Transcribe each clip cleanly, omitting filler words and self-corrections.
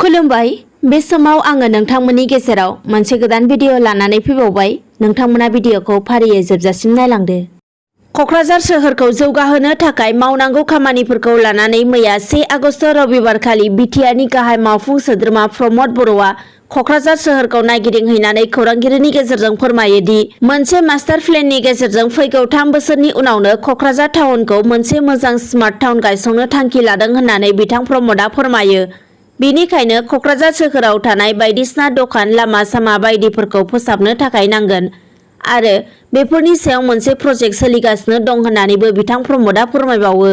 खुलुमबाय। बे समाव आङो नोंथांमोननि गेजेराव मोनसे गोदान भिडिअ लानानै फैबावबाय। नोंथांमोना भिडिअखौ फारियै जोबजासिम नायलांदो। क'क्राझार सोहोरखौ जौगाहोनो थाखाय मावनांगौ खामानिफोरखौ लानानै मैया 1 आगस्ट रबिबारखालि बिटिआरनि गाहाय मावफुं सोद्रोमा प्रमद बर'आ क'क्राझार सोहोरखौ नायगिदिंहैनानै खौरांगिरिनि गेजेरजों फोरमायो दि मोनसे मास्टार प्लेननि गेजेरजों फैगौ 3 बोसोरनि उनावनो क'क्राझार टाउनखौ मोनसे मोजां स्मार्ट टाउन गायसंनो थांखि लादों होननानै बिथां प्रमदआ फोरमायो। बेनिखायनो क'क्राझार सोहोराव थानाय बायदिसिना दखान, लामा-सामा बायदिफोरखौ फोसाबनो थाखाय नांगोन आरो बेफोरनि सायाव मोनसे प्रजेक्ट सोलिगासिनो दं होननानैबो बिथां प्रमदआ फोरमायबावो।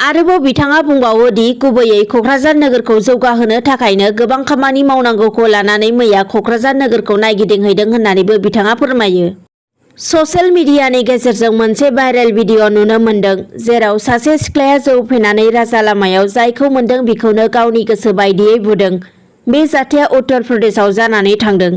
आरोबाव बिथाङा बुंबावो दि गुबैयै क'क्राझार नोगोरखौ जौगाहोनो थाखायनो गोबां खामानि मावनांगौखौ लानानै मैया क'क्राझार नोगोरखौ नायगिदिंहैदों होननानैबो बिथाङा फोरमायो। ससियेल मिडियानि गेजेरजों मोनसे भाइरेल भिडिअ नुनो मोन्दों, जेराव सासे सिख्लाया जौ फेनानै राजा लामायाव जायखौ मोन्दों बेखौनो गावनि गोसो बायदियै बुदों। बे जाथाया उत्तर प्रदेशआव जानानै थांदों।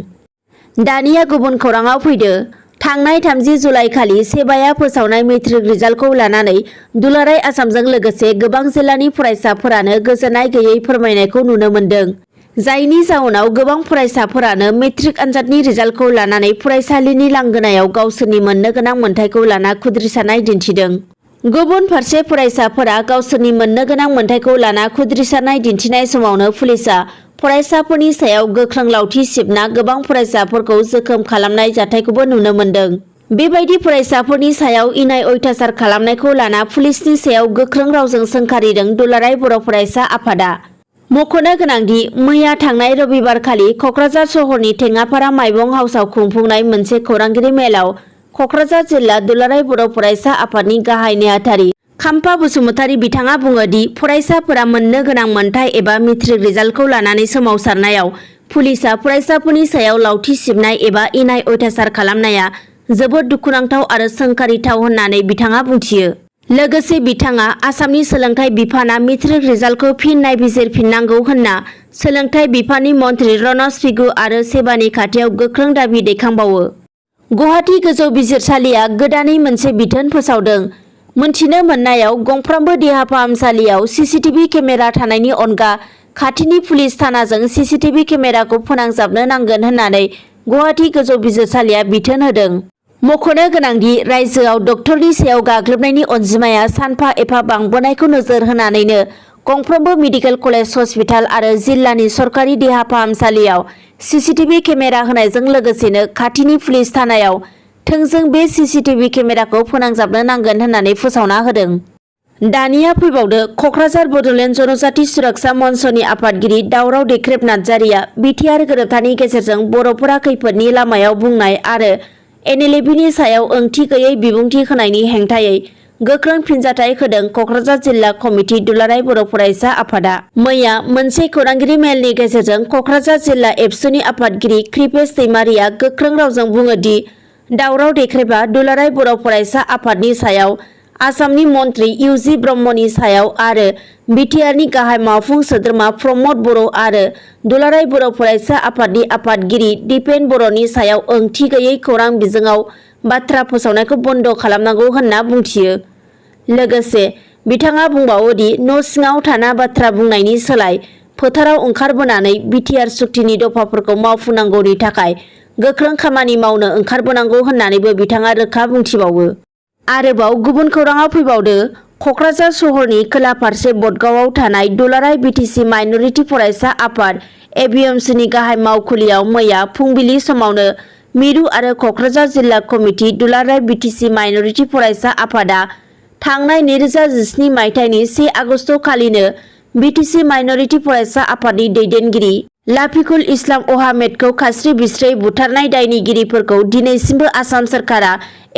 दानिया गुबुन खौराङाव फैदो। थांनाय 30 जुलाइ खालि सेबाया फोसावनाय मेट्रिक रिजाल्टखौ लानानै दुलाराय आसामजों लोगोसे गोबां जिल्लानि फरायसाफोरानो गोजोननाय गैयै फोरमायनायखौ नुनो मोन्दों। जायनि जाउनाव गोबां फरायसाफोरानो मेट्रिक आनजादनि रिजाल्टखौ लानानै फरायसालिनि लांगोनायाव गावसोरनि मोननो गोनां मोनथायखौ लाना खुद्रिसारनाय दिन्थिदों। गुबुन फारसे फरायसाफोरा गावसोरनि मोननो गोनां मोनथायखौ लाना खुद्रिसारनाय दिन्थिनाय समावनो पुलिसआ फरायसाफोरनि सायाव गोख्रों लावथि सिबना गोबां फरायसाफोरखौ जोखोम खालामनाय जाथायखौबो नुनो मोन्दों। बेबायदि फरायसाफोरनि सायाव इनाय अयथासार खालामनायखौ लाना पुलिसनि सायाव गोख्रों रावजों सोंखारिदों दुलाराय बर' फरायसा आफादा। मख'नो गोनांदि मैया थांनाय रबिबारखालि क'क्राझार सहरनि टेङापारा माइबं हाउसआव खुंफुंनाय मोनसे खौरांगिरि मेलाव क'क्राझार जिल्ला दुलाराय बर' फरायसा आफादनि गाहाय नेहाथारि खाम्फा बसुमतारी बिथाङा बुङो दि फरायसाफोरा मोननो गोनां मोनथाय एबा मेट्रिक रिजाल्टखौ लानानै सोमावसारनायाव पुलिसआ फरायसाफोरनि सायाव लावथि सिबनाय एबा इनाय अयथासार खालामनाया जोबोद दुखुनांथाव आरो सोंखारिथाव होननानै बिथाङा बुंथियो। लोगोसे बिथाङा आसामनि सोलोंथाइ बिफाना मेट्रिक रिजाल्टखौ फिन नायबिजिरफिननांगौ होनना सोलोंथाइ बिफाननि मन्थ्रि रनज पेगु आरो सेबानि खाथियाव गोख्रों दाबि दैखांबावो। गुवाहाटी गोजौ बिजिरसालिया गोदानै मोनसे बिथोन फोसावदों। मोनथिनो मोननायाव गंफ्रोमबो देहा फाहामसालियाव सीसीटीवी केमेरा थानायनि अनगा खाथिनि पुलिस थानाजों सीसीटीवी केमेराखौ फोनांजाबनो नांगोन होननानै गुवाहाटी गोजौ बिजिरसालिया बिथोन होदों। मख'नो गोनांदि रायजोआव डक्टरनि सायाव गाग्लोबनायनि अनजिमाया सानफा एफा बांबोनायखौ नोजोर होनानैनो गंफ्रोमबो मेडिकेल कलेज, हस्पिटाल आरो जिल्लानि सरकारि देहा फाहामसालियाव सीसीटीवी केमेरा होनायजों लोगोसेनो खाथिनि पुलिस थानायाव थोंजों बे सीसीटीवी केमेराखौ फोनांजाबनो नांगोन होननानै फोसावना होदों। दानिया फैबावदो क'क्राझार बड'लेण्ड जनजाति सुरक्षा मन्चनि आफादगिरि दावराव देख्रेब नार्जारिया बिटिआर गोरोबथानि गेजेरजों बर'फोरा खैफोदनि लामायाव बुंनाय आरो NLFनि सायाव ओंथि गैयै बिबुंथि होनायनि हेंथायै गोख्रों फिनजाथाय होदों। क'क्राझार जिल्ला कमिटि दुलाराय बर' फरायसा आफादा मैया मोनसे खौरांगिरि मेलनि गेजेरजों क'क्राझार जिल्ला एबसुनि आफादगिरि कृपेश दैमारिया गोख्रों रावजों बुङो दि दावराव देख्रेबा दुलाराय बर' फरायसा आफादनि सायाव, आसामनि मन्थ्रि UG ब्रह्मनि सायाव आरो बिटिआरनि गाहाय मावफुं सोद्रोमा प्रमद बर' आरो दुलाराय बर' फरायसा आफादनि आफादगिरि दिपेन बर'नि सायाव ओंथि गैयै खौरां बिजोङाव बाथ्रा फोसावनायखौ बन्द' खालामनांगौ होनना बुंथियो। लोगोसे बिथाङा बुंबावो दि न' सिङाव थाना बाथ्रा बुंनायनि सोलाय फोथाराव ओंखारबोनानै बिटिआर सुक्तिनि दफाफोरखौ मावफुंनांगौनि थाखाय गोख्रों खामानि मावनो ओंखारबोनांगौ होननानैबो बिथाङा रोखा बुंथिबावो। आरोबाव गुबुन खौराङाव फैबावदो। क'क्राझार सहरनि खोला फारसे बटगावआव थानाय दुलाराय बिटिसि माइनरिटि फरायसा आफाद ABMCनि गाहाय मावखुलियाव मैया फुंबिलि समावनो मिरु आरो क'क्राझार जिल्ला कमिटि दुलाराय बिटिसि माइनरिटि फरायसा आफादा थांनाय 2017 मायथाइनि 1 आगस्ट खालिनो बिटिसि माइनरिटि फरायसा आफादनि दैदेनगिरि लाफिकुल इस्लाम अहामेदखौ खास्रि बिस्रै बुथारनाय दायनिगिरिफोरखौ दिनैसिमबो आसाम सोरखारा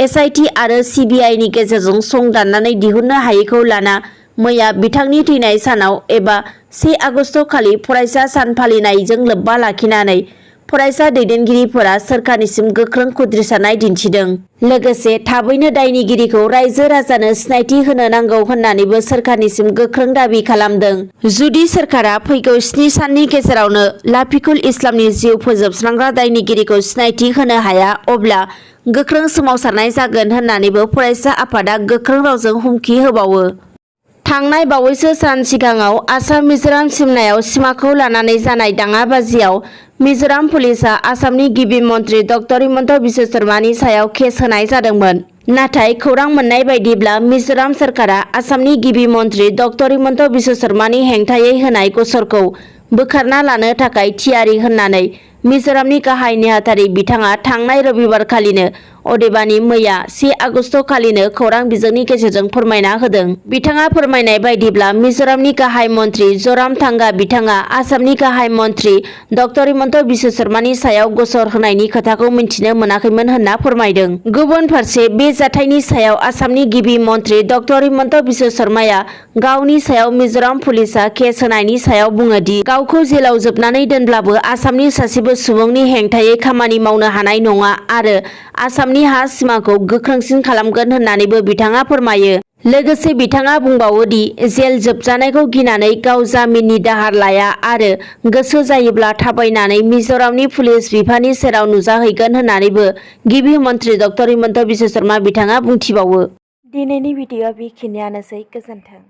SIT आरो CBIनि गेजेरजों सं दाननानै दिहुननो हायैखौ लाना मैया बिथांनि थैनाय सानाव एबा 1 आगस्ट खालि फरायसा सान फालिनायजों लोब्बा लाखिनानै फरायसा दैदेनगिरिफोरा सोरखारनिसिम गोख्रों खुद्रिसारनाय दिन्थिदों। लोगोसे थाबैनो दायनिगिरिखौ रायजो राजानो सिनायथि होनो नांगौ होननानैबो सोरखारनिसिम गोख्रों दाबि खालामदों। जुदि सोरखारा फैगौ 7 साननि गेजेरावनो लाफिकुल इस्लामनि जिउ फोजोबस्रांग्रा दायनिगिरिखौ सिनायथि होनो हाया, अब्ला गोख्रों सोमावसारनाय जागोन होननानैबो फरायसा आफादा गोख्रों रावजों हुमखि होबावो। थांनाय बावैसो सान सिगाङाव आसाम मिजोराम सिमनायाव सिमाखौ लानानै जानाय दाङाबाजियाव मिजोराम पुलिसआ आसामनि गिबि मन्त्रि ट हिमन्त बिश्व शर्मानि सायाव केस होनाय जादोंमोन। नाथाय खौरां मोननाय बायदिब्ला मिजोराम सोरखारा आसामनि गिबि मन्त्रि ट हिमन्त बिश्व शर्मानि हेंथायै होनाय गसरखौ बोखारना लानो थाखाय थियारि होननानै मिजोरामनि गाहाय नेहाथारि बिथाङा थांनाय रबिबारखालिनो अदेबानि मैया 1 आगस्ट खालिनो खौरां बिजोंनि गेजेरजों फोरमायना होदों। बिथाङा फोरमायनाय बायदिब्ला मिजोरामनि गाहाय मन्त्रि ज'रामथांगा बिथाङा आसामनि गाहाय मन्त्रि ट हिमन्त बिश्व शर्मानि सायाव गसर होनायनि खोथाखौ मिन्थिनो मोनाखैमोन होनना फोरमायदों। गुबुन फारसे बे जाथायनि सायाव आसामनि गिबि मन्त्रि ट हिमन्त बिश्व शर्माया गावनि सायाव मिजोराम पुलिसआ केस होनायनि सायाव बुङो दि गावखौ जेलाव जोबनानै दोनब्लाबो आसामनि सासेबो सुबुंनि हेंथायै खामानि मावनो हानाय नङा आरो आसामनि हा सिमाखौ गोख्रोंसिन खालामगोन होननानैबो बिथाङा फोरमायो। लोगोसे बिथाङा बुंबावो दि जेल जोबजानायखौ गिनानै गाव जामिननि दाहार लाया आरो गोसो जायोब्ला थाबायनानै मिजोरामनि पुलिस बिफाननि सेराव नुजाहैगोन होननानैबो गिबि मन्त्रि ट हिमन्त बिश्व शर्मा बिथाङा बुंथिबावो। दिनैनि भिडिअ'आ बेखिनियानोसै। गोजोन्थों।